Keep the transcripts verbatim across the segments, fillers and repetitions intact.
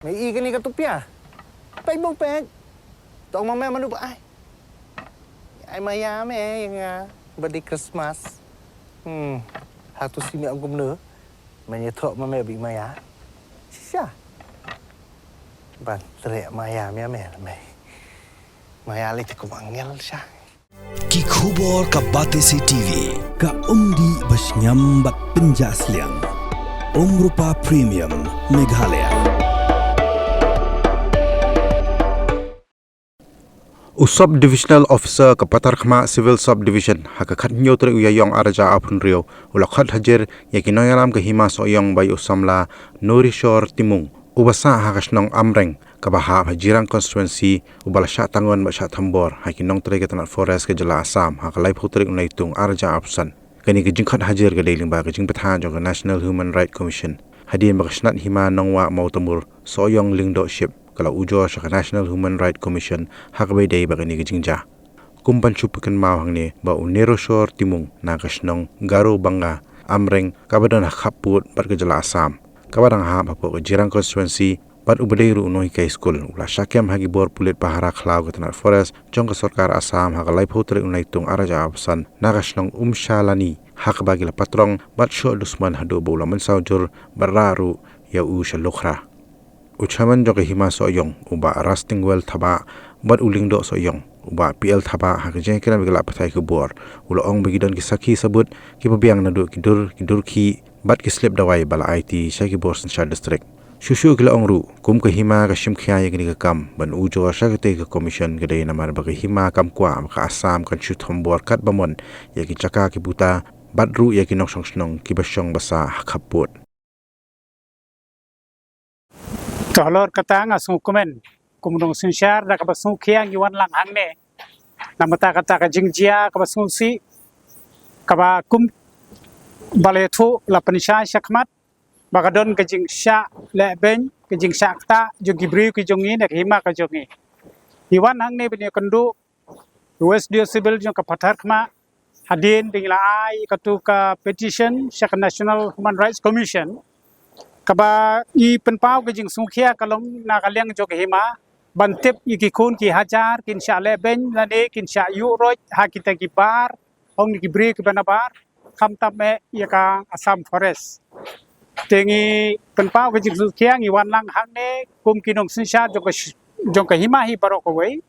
Me i kane ka tupia. Peit bong peit. Tong ma me manu ba ai. Ai maya me ïa nga. Ba dei Christmas. Hmm. Hatu si me ong kumno. Me ïathuh ma me ba i maya. Shisha. Ban treh maya me me me. Maya lei te kum angel sha. Ki khubor ka Batesi TV, ka umdih ba shngiam bad pynjah sliang. Umrupa Premium, Meghalaya. U Sub Divisional Officer ka Patharkhmah Civil Sub Division, ha ka khathynñiew tarik u Ïaïong arhajar arphew hynriew, u la khot hajir ïa ki nongïalam ka Hima Sohiong bad ïa u samla Norishor Timung, uba sah ha ka shnong Amreng, kaba hap ha Jirang Constituency, uba la shah tangwon bad shah thombor ha ki nongtrei ka tnat Forest ka jylla Assam ha ka laiphew tarik u Naitung arhajar arphew san. Kane ka jingkhot hajir ka dei lyngba ka jingbatai jong ka National Human Rights Commission. Hadien ba ka Shnat Hima Nongwah Mawtamur Sohiong Lyngdoh Ship ka la ujor sha ka National Human Rights Commission ha kaba ïadei bad kane ka jingjia. Kum ban shu pynkynmaw hangne ba u Norishor Timung na ka shnong Garo Banga, Amreng, kaba don ha khappud bad ka jylla Assam, kaba dang hap hapoh ka Jirang Constituency, bad uba dei ruh u nonghikai skul, u la shah kem ha ki bor pulit pahara khlaw ka tnat Forest jong ka sorkar Assam ha ka laiphew tarik u Naitung arhajar arphew san na ka shnong Umshalani, ha kaba ki la patrong bad shoh dusmon haduh ba u la mynsaw jur bad rah ruh ïa u sha Lukhra. U Chairman jong ka Hima Sohiong, u Bah Rastingwell Thabah, bad u Lyngdoh Sohiong, u Bah P L Thabah, ha ka jingïakren bad ki lad pathai khubor, u la ong ba ki don ki sakhi sabut kiba biang naduh ki dur, ki dur khih bad ki slip dawai ba la aiti sha ki bor synshar district. Shuh shuh ki la ong ruh, kum ka Hima ka shim khia ïa kane ka kam ban ujor sha katei ka commission, ka dei namar ba ka Hima kam kwah ba ka Assam kan shu thombor katba mon ïa ki jaka ki buta bad ruh ïa ki nongshong shnong kiba shong ba sah ha khappud. To halor kata nga sngewkmen kum u nongsynshar da kaba sngewkhia ngi wan lang hangne. Namar kata ka jingjia kaba sngewsih, kaba kum ba la ïathuh la pynshai shakhmat ba ka don ka jingshah lehbeiñ, ka jingshah ktah jong ki briew ki jong ngi na ka hima ka jong ngi. Ngi wan hangne ban ïakynduh u S D O Civil jong ka Patharkhmah, hadien ba ngi la ai katu ka petition sha ka National Human Rights Commission, kaba ngi pynpaw ka jingsngewkhia ka long na ka liang jong ka hima ban tip ïa ki khun ki hajar kin shah lehbeiñ lane kin shah ïuh roit ha kita ki bar, ong ïa ki briew kiba nabar, khamtam eh ïa ka Assam Forest. Te ngi pynpaw ka jingsngewkhia, ngi wan lang hangne kum ki nongsynshar jong ka sh-, jong ka hima hi baroh kawei.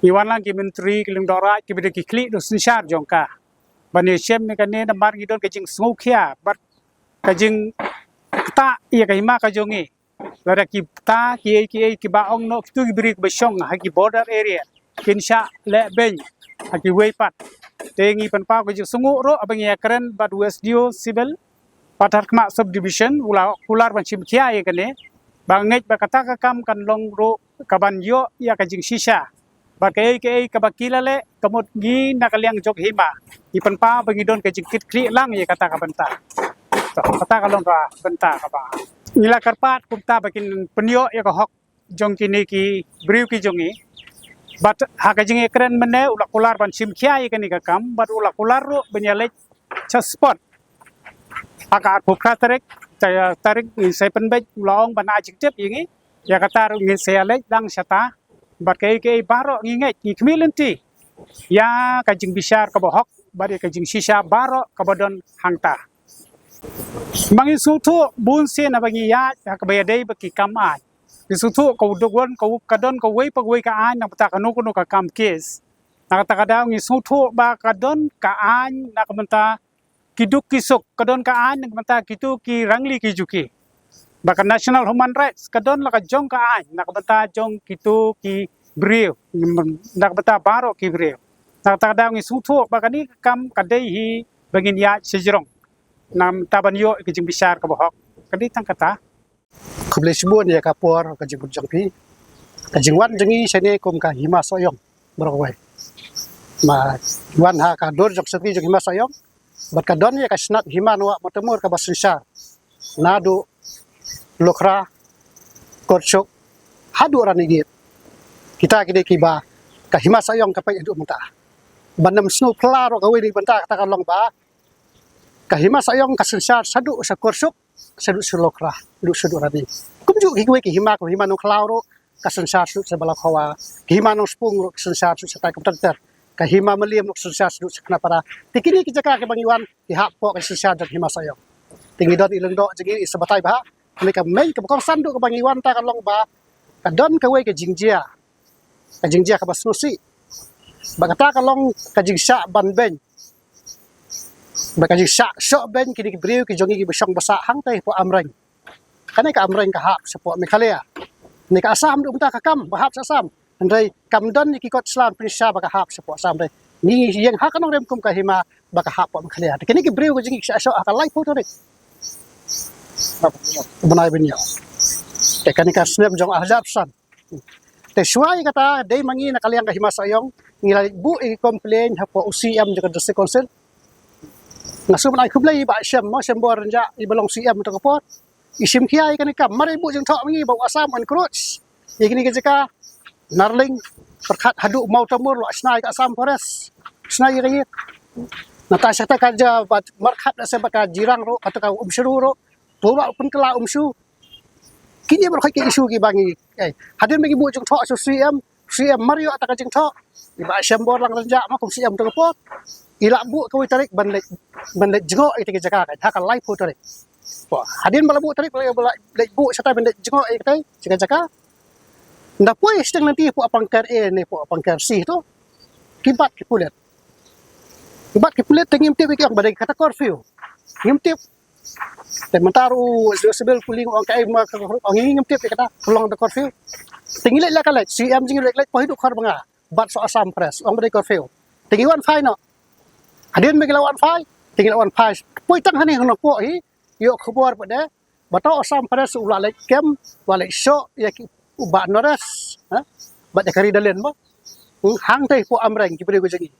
Ngi wan lang ki myntri, ki lyngdoh raid, kiba dei ki khlieh nongsynshar jong ka, ban ïashem ïa kane namar ngi don ka jingsngewkhia bad ka jingktah ïa ka hima ka jong ngi. Lada ki bta kiei kiei kiba ong noh kitu ki briew kiba shong ha ki border area kin shah lehbeiñ ha kiwei pat. Te ngi pynpaw ka jingsngewnguh ruh haba ngi ïakren bad u S D O Civil Patharkhmah Subdivision, u la kular ban shim khia ïa kane, ba ngeit ba kata ka kam kan long ruh kaban ïoh ïa ka jingshisha. Ba kaei kaei kaba ki la leh, ka mut ngi na ka liang jong ka hima ngi pynpaw ba ngi don ka jingkitkhlieh lang ïa kata ka bynta. To, kata ka long ka bynta kaba ngi la kyrpad kumta ba kin pynïoh ïa ka hok jong kine ki briew ki jong ngi. Bad ha ka jingïakren mynne u la kular ban shim khia ïa kane ka kam, bad u la kular ruh ban ïaleit sha spot ha ka arphew phra tarik, ta-, tarik ngin sa pynbeit, u la ong ban ai jingtip ïa ngi. Ïa kata ruh ngin sa ïaleit lang shata. Bad kaei kaei baroh ngi ngeit, ngi khmih lynti ïa ka jingbishar kaba hok bad ïa ka jingshisha baroh kaba don hangta. Ma ngi sngewthuh bun sien haba ngi ïaid ha kaba ïadei bad ki kam aiñ. Ngi sngewthuh ka u duk won ka u, ka don kawei pa kawei ka aiñ na ka bynta kano kano ka kam kes. Na kata ka daw ngi sngewthuh ba ka don ka aiñ na ka bynta ki duk ki suk, ka don ka aiñ na ka bynta kitu ki rangli ki juki. Ba ka National Human Rights ka don la ka jong ka aiñ na ka bynta jong kitu ki briew, na ka bynta baroh ki briew. Na kata ka daw ngi sngewthuh ba kane ka kam ka dei hi ba ngin ïaid shajrong. Namar ban ïoh ka jingbishar kaba hok. Ka dei tang kata. Khublei shibun ïa ka por ka jingmut jong phi. Ka jingwan jong ngi shane kum ka Hima Sohiong baroh kawei. Ma wan ha ka dur jong ka shatri jong Hima Sohiong. Bad ka don ïa ka shnat Hima Nongwah Mawtamur kaba synshar naduh Lukhra, Korshuk haduh Ranigate. Kita ki dei kiba ka Hima Sohiong ka peit haduh mynta. Ban ym sngewphylla ruh kawei na ki bynta kata ka long ba ka Hima Sohiong ka synshar shaduh sha Korshuk, shaduh Shalokra, shaduh shaduh Rani. Kumjuh kiwei ki hima, ka hima Nongkhlaw ruh ka synshar shaduh sha Balakhawa, ka hima Nongspung ruh ka synshar shaduh shatai kumta ter. Ka hima Mylliem ruh ka synshar shaduh sha Khanapara. Te kine ki jaka kiba ngi wan ki hap hapoh ka synshar jong hima Sohiong. Te ngi don i lyngdoh jong ngi i sa batai bha. Kane ka main kaba kongsan duh kaba ngi wan ta ka long ba ka don kawei ka jingjia, ka jingjia kaba sngewsih. Ba kata ka long ka jingshah ban beiñ, ba ka jingshah shoh beiñ kine ki briew ki jong ngi kiba shong ba sah hangtei hapoh Amreng. Kane ka Amreng ka hap shapoh Meghalaya. Kane ka Assam duh mynta ka kam ba hap sha Assam. Hynrei kam don ïa ki kot slam pynshah ba ka hap shapoh Assam. Hynrei ngi ïeng ha ka nongrim kum ka hima ba ka hap hapoh Meghalaya. Te kine ki briew ki jong ngi ki shah shoh ha ka laiphew tarik bnai ba ñiew. Te kane ka snem jong arhajar san. Te shuwa ïa kata dei ma ngi na ka liang ka hima Sohiong ngi la buh ïa ki complain hapoh u C M jong ka District Council. Nga shu ban ai khublei ïa i Bah Shem, mo, Shembor Rynjah, iba long C M mynta ka por. I shim khia ïa kane ka kam, mar i buh jingthoh ma ngi ba u Assam u encroach ïa kine ki jaka Narling, pyrkhat haduh Mawtamur, la shna ïa ka Assam Forest, shna ïa ka ïit. Nangta sha kata ka jaka ba markhat da se ba ka Jirang ruh, kata ka Umshru ruh, to ba pynkylla Umshu. Kine baroh ki issue kiba ngi, eh, hadien ba ngi buh jingthoh sha u C M, C M mar ïoh ïa kata ka jingthoh. I Bah Shembor Lang Rynjah ma kum C M mynta ka por, i la buh kawei tarik ban leit, ban leit jngoh ïa kata ka jaka ka ha ka laiphew tarik. Hadien ba la buh tarik ba la leit buh shatai ban leit jngoh ïa kata ka jaka. Nda poi shiteng lynti hapoh Pangkar A ne hapoh Pangkar C to, ki bat ki pulit. Ki bat ki pulit te ngim tip ïa ki ong ba dei kata curfew. Ngim tip. Te mynta ruh u Civil Police u ong kaei ma ka, ong ngim tip ïa kata, ka long da curfew. Te ngi leit la ka leit, C M jong ngi leit leit poi haduh Kharbanga, bat sha Assam Forest, ong ba dei curfew. Te ngi wan phai noh. Hadien ba ngi la wan phai, te ngi la wan phai. Poi tang hangne ha Nongpoh hi, ïoh khubor pat de ba uta u Assam Forest u la leit kem, u la leit shoh ïa ki, u Bah Naresh, ha? Bad ïa ka Ridalin ba. Hmm, hangtei hapoh Amreng ki briew ki jong ngi.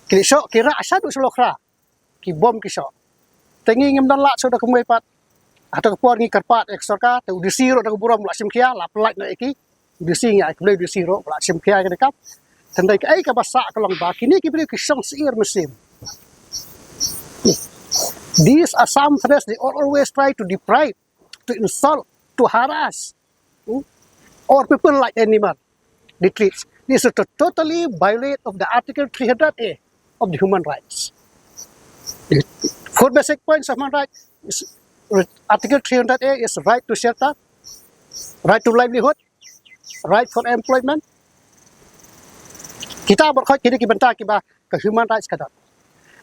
Ki leit shoh, ki rah shaduh Shalokra. Ki bom ki shoh. Te ngi ngim don lad shuh da kumwei pat. Hato ka por ngi kyrpad ïa ka sorkar, te u D C ruh da ka burom u la shim khia, la pyllait noh ïa ki. U D C ngi ai khublei u D C ruh u la shim khia ïa kane ka kam. Te hynrei kaei kaba sah ka long ba kine ki briew ki shong syier mynsiem. These Assam Forest, they always try to deprive, to insult, to harass, hmm, our people like animal. They treat. This is to totally violate of the Article three hundred A of the human rights. The four basic points of human rights is, Article three hundred A is right to shelter, right to livelihood, right for employment. Kita baroh kine ki bynta kiba ka human rights ka don.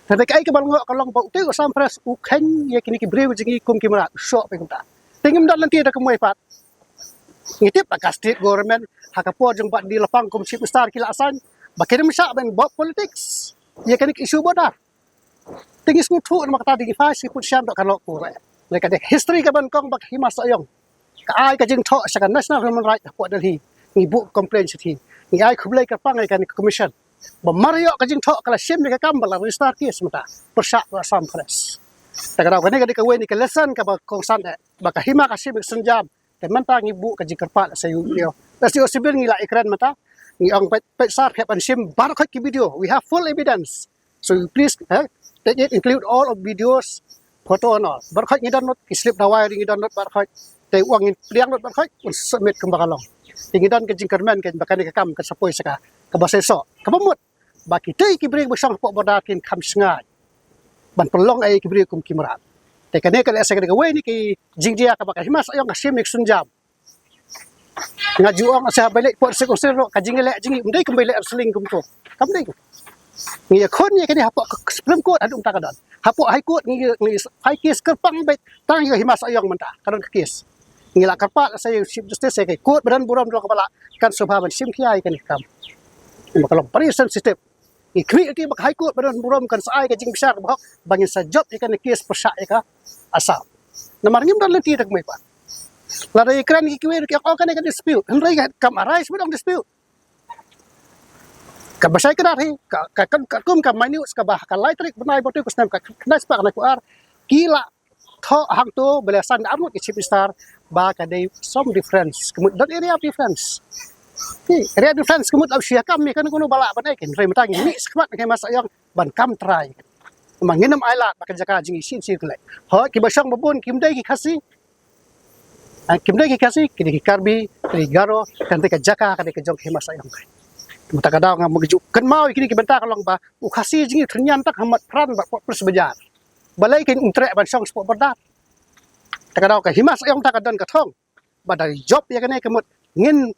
Te kaei kaba lyngngoh ka long ba utai u Assam Forest u kheiñ ïa kine ki briew jong ngi kum ki mrad, u shoh phi kumta. Te ngim don lynti da kumwei pat. Ngi tip ba ka state government ha ka por jong Bah D. Lapang kum Chief Minister ki la assign ba kim shym shah ban bok politics ïa kane ka issue border. Te ngi sngewthuh namar kata, te ngi phai sha pud shan, to ka lok pura. Lei ka dei history kaba nyngkong ba ka Hima Sohiong ka ai ka jingthoh sha ka National Human Rights hapoh Delhi. Ngi buh complaint shathie. Ngi ai khublei kyrpang ïa kane ka commission ba mar ïoh ka jingthoh ka la shim ïa ka kam ba la register case mynta pyrshah ïa u Assam Forest. Te ka daw kane ka dei kawei na ki lesson kaba kongsan eh ba ka Hima ka shim ïa ka sienjam. Te mynta ngi buh ka jingkyrpad sha u, ïa u, sha u civil ngi la ïakren mynta. Ngi ong peit, peit sir, peit ban shim baroh khoit ki video. We have full evidence. So please, eh, take it, include all of videos, photo and all. Baroh khoit ngi download, ki slip dawai ruh ngi download baroh khoit. Te u ong ngin pdiang lut baroh khoit, un submit kumba ka long. Te ngi don ka jingkyrmen keiñ ba kane ka kam kan sa poi sha ka, kaba seisoh, kaba mut ba kitei ki briew ba shong hapoh border kin kham shngaiñ ban pynlong ïa ki briew kum ki mrad. Te kane ka leh sha kane kawei na ki jingjia kaba ka Hima Sohiong ka shim ïa ka sienjam. Nga ju ong sha ba leit port sek usir ruh ka jingleh jong ngi ym dei kumba leh wrestling kumto. Kam dei. Ngi ïakhun ïa kane hapoh Supreme Court haduh mynta ka don. Hapoh High Court ngi, ngi file case kyrpang beit tang ïa ka Hima Sohiong mynta ka don ka case. Ngi la kyrpad sha u Chief Justice ïa ka court ba don burom jong kaba lah kan sngewbha ban shim khia ïa kane ka kam. Ba ka long very sensitive. Ngi khmih ïa ka ba ka High Court ba don burom kan sa ai ka jingbishar kaba hok ba ngin sa jop ïa kane ka case pyrshah ïa ka Assam. Namar ngim don lynti da kumwei pat. Lada ïakren ïa kiwei ruh ki ong oh kane ka dispute. Hynrei kam arise ba dang dispute. Kaba shai kdar hi ka, ka, ka, katkum ka minutes kaba ha ka lai tarik bnai ba tu ka snem ka khyndai spah khyndai phew ar ki la thoh hangto ba la san da arngut ki Chief Minister ba ka dei some difference. Ka mut don area of difference. Ki area of difference ka mut la shu ïakam ïa kano kano ba lah ban ai, hynrei mynta ngi mih shakhmat ngi, Hima Sohiong ban kam trai. Ma ngin ym ailad ba ka jaka jong ngi shisien shisien ka leit. Hooid, kiba shong ba bun kim dei ki Khasi. Ah, kim dei ki Khasi, ki dei ki Karbi, ki dei ki Garo, kan dei ka jaka, ka dei ka jong ka Hima Sohiong. Mynta ka daw nga mynta ju kynmaw ïa kine ki bynta ka long ba u Khasi jong ngi u tynñian tang ha mat pran bad pop pris bajar. Balei kin ym treh ban shong shapoh border. Mynta ka daw ka Hima Sohiong ta ka don ka thong. Ba da jop ïa kane ka mut ngin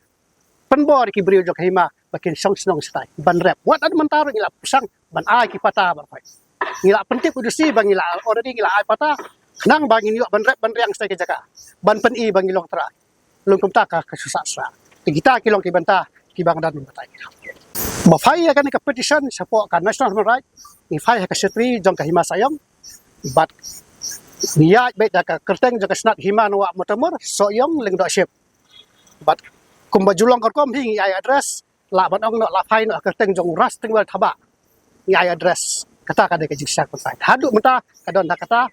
pynbor ïa ki briew jong ka hima ba kin shong shnong shatai ban rep. Wat la mynta ruh ngi la pyrshang ban ai ki pata baroh khoit. Ngi la pyntip u D C ba ngi la already ngi la ai pata. Khnang ba ngin ïoh ban rep ban riang shatai ka jaka. Ban pyni ba ngi long trai. Long kumta ka, ka shu sah sah. Te kita ki long ki bynta kiba nga don ban batai. Ba file ïa kane ka petition shapoh ka National Human Rights, ngi file ha ka secretary jong ka Hima Sohiong. Bad ngi ïaid beit da ka kyrteng jong ka Shnat Hima Nongwah Motomur, Sohiong, Lyngdoh Ship. Bad kumba ju long ka rukom hi ngi ai address, lah ban ong noh, lah file noh ha ka kyrteng jong u Ras Tynriew Thabah. Ngi ai address. Kata ka dei ka jingshisha ka file. Haduh mynta ka don da kata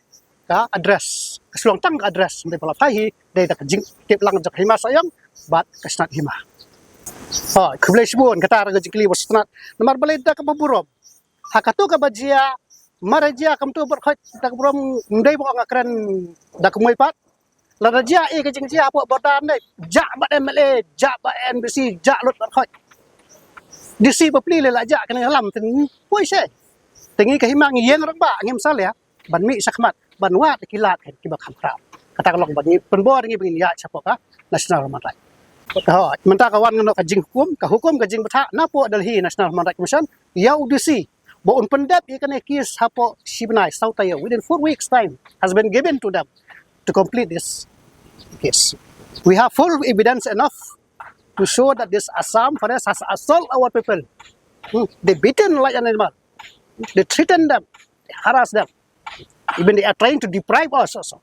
ka address. Ka shu long tang ka address. Mynta ba la file hi dei da ka jingtip lang jong ka Hima Sohiong bad ka Shnat Hima. Hooid, khublei shibun, kata ruh ka jingkylli ba sngewtynnat. Namar balei da kaba burom. Ha kato kaba jia, mar jia kumto baroh khoit da ka burom, ym dei ba ong nga kren da ka mui pat. Lada jia ïa ka jingjia hapoh border ne, jah bad M L A, jah bad M D C, jah lut baroh khoit. D C bapli lei la jah kane ka lam, te poi seh. Te ngi ka hima ngi ïeng rangbah, ngim salia ban mih shakhmat ban wad ki lad kiba kham khraw. Kata ka long ba ngi pynbor ngi ba ngin ïaid shapoh ka National Human Rights. Hooid, mynta ka wan noh ka jinghukum, ka hukum ka jingbthah napoh Delhi National Human Rights Commission ïa u D C ba un pyndep ïa kane case hapoh shi bnai, saw taïew, within four weeks time has been given to them to complete this case. We have full evidence enough to show that this Assam forest has assault our people. Hmm. They beaten like an animal. They threaten them. They harass them. Even they are trying to deprive us also.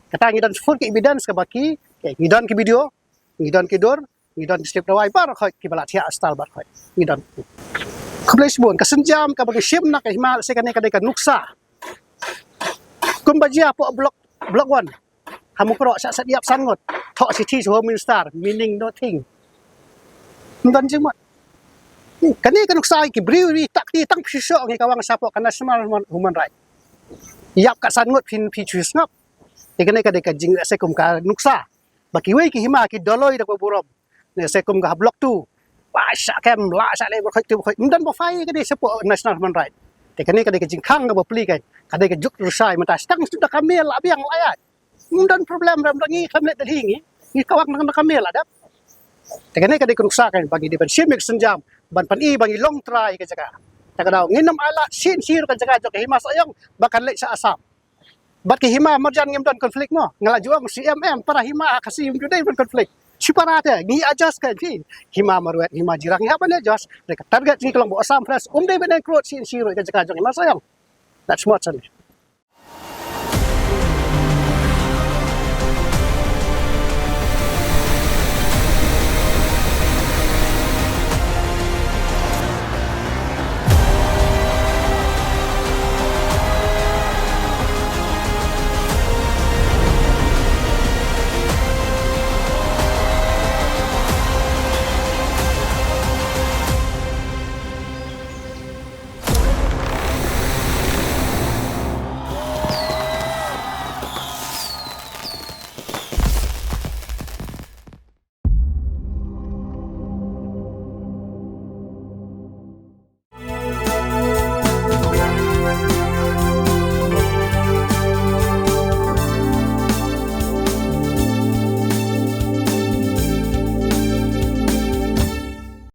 Kata ngi don full ki evidence kaba ki, okay, ngi don ki video, ngi don ki dur, ngi don ki slip dawai baroh khoit kiba la thiah astal baroh khoit. Ngi don. Khublei shibun, ka sienjam kaba ngi shim na ka hima, se kane ka dei ka nuksa. Kumba jia hapoh block, block one. Ha Mukroh sha sat ïap san ngut. Thoh shithi sha Home Minister, meaning nothing. Ym don jingmut. Kane ka nuksa ki briew ri tak ti tang phi shoh ngi ka wang shapoh ka National Human, Human Rights. Ïap ka san ngut phin phi shu sngap. Te kane ka dei ka jing se kum ka nuksa. Ba kiwei ki hima ki doloi da ka burom. Ne se kum ka ha block two. Ba shah kem, la shah leh baroh khoit, baroh khoit. Ym don ba file ka dei shapoh National Human Rights. Te kane ka dei ka jingkhang kaba pli ka. Ka dei ka juk rushai mynta shtang shu da ka mail la biang la ïaid. Ym don problem rem dang ngi kham leh Delhi ngi. Ngi ka wang dang da ka mail la dep. Te kane ka dei ka nuksa ka ba ngi dei ban shim ïa ka sienjam ban pyni ba ngi long trai ka jaka. Te ka daw ngin ym ailad shisien shisien ka jaka jong ka Hima Sohiong ba kan leit sha Assam. Bad ki hima marjan ngim don conflict mo. Nga la ju ong C M M para hima Khasi ym ju dei ban conflict. Shi para te ngi adjust ka ki. Hima Marwet, hima Jirang ngi hap ban adjust. Dei ka target ngi ka long ba Assam Fresh um dei ban encroach shisien shisien ka jaka jong Hima Sohiong. That's what I